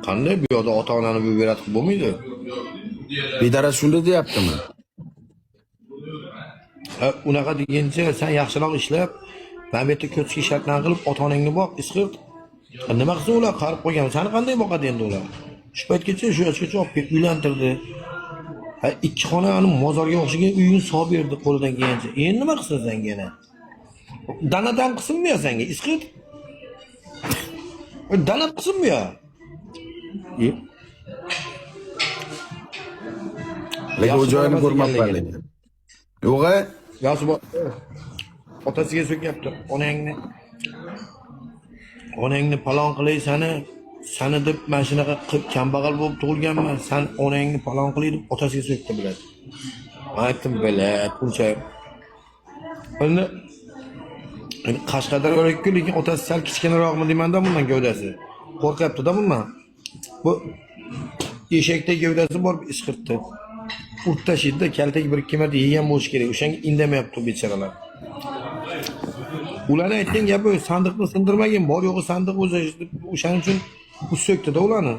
Qanday bu yoqda ota onani выбирать qilib bo'lmaydi. Bedara shunday deyaptimi? Ha, unaqa deguncha sen yaxshiroq ishlab, mana bu yerda ko'chki shartlarni qilib ota onangni boq, isqirt. Nima qilsin ular, qarib qo'ygan. Sani qanday boqadi endi ular? Shu paytgacha, shu yoshgacha olib kelib uylantirdi. Ha, ikki xonani mozorga o'xshagan uyini solib berdi qo'lidan kelgancha. Endi nima qilsin senga yana? Danadan qilsinmi ya senga? Isqirt. Dana qilsinmi ya? E, Lekin u Yaxshi joyini boramas ko'rmabman ekanligini. lekin. Yo'q a? Yosi otasiga so'kyapti. Onangni palon qilay sani, sani deb mana shunaqa qilib kambag'al bo'lib tug'ilganman. San onangni palon qilay deb otasiga so'kdi, biladi. Man aytdim, bilad, uncha. Endi endi Qashqadaryolikku, lekin otasi sal kichkinaroqmi deymanda bundan gavdasi. Qo'rqyapti-da bundan. Bu eshakda gavdasi bor, isqirtdi. Urt tashlaydi-da, kaltak bir ikki marta yegan bo'lishi kerak. O'shanga indamayapti bu bechoralar. Ularni aytgan gapi sandiqni sindirmagin, bor yo'g'i sandiq o'zi, o'shaning uchun u so'kdi-da ularni.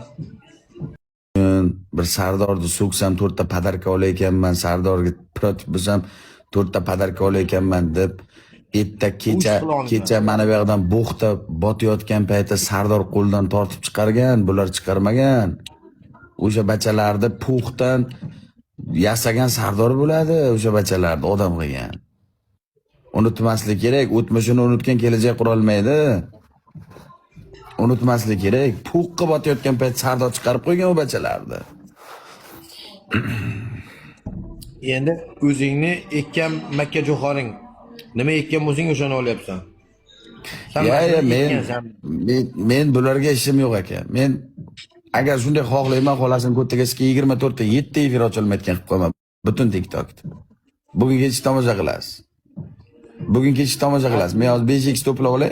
Bir sardorni so'ksam to'rtta подарка olayotganman, sardorga против bo'lsam to'rtta подарка olayotganman deb erta kecha Uch qilolmayman. Kecha mana bu yoqdan bo'xta botayotgan payti sardor qo'ldan tortib chiqargan, bular chiqarmagan. O'sha bachalarni po'xdan yasagan sardor bo'ladi, o'sha bachalarni odam qilgan. Unutmaslik kerak, o'tmishini unutgan kelajak qurolmaydi. Unutmaslik kerak. Po'qqa botayotgan payt sardor chiqarib qo'ygan u bachalarni. Endi o'zingni ekkan makka jo'xoring. Nima ekkan bo'lsang o'shani olyapsan. Sen Ya mana ya shuni men, ekkansan. men bularga ishim yo'q aka. Men agar shunday xohlayman, xohlasin ko'taga 24 ta 7 efir ochilmayotgan qilib qo'yaman butun TikTokda. Bugun kech tomosha qilasiz. Bugun kech tomosha qilasiz. Men hozir 5x to'plab olay.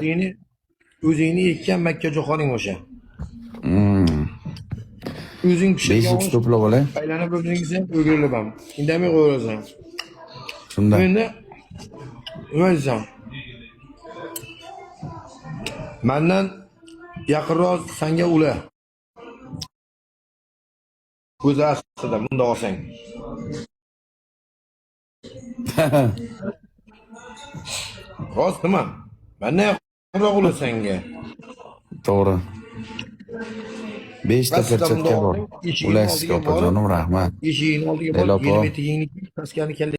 O'zingni ekkan makka jo'xoring o'sha. O'zing pishirgan 5x osh to'plab olay. aylanib o'zing sen o'girilib ham. Indamay qo'yaversan. Shundan. Endi nima desam? Mandan yaqinroq sanga ular. O'zi aslida bundoq olsang. Rost nima? Mandan yaqinroq ular senga. To'g'ri. 5 ta Aslida perchatka bundoq bor. olsang, eshigini Ular sizga oldiga borib, opajonim rahmat. eshigini oldiga Leyla borib, opa. 20 ta yenglik taskani kalla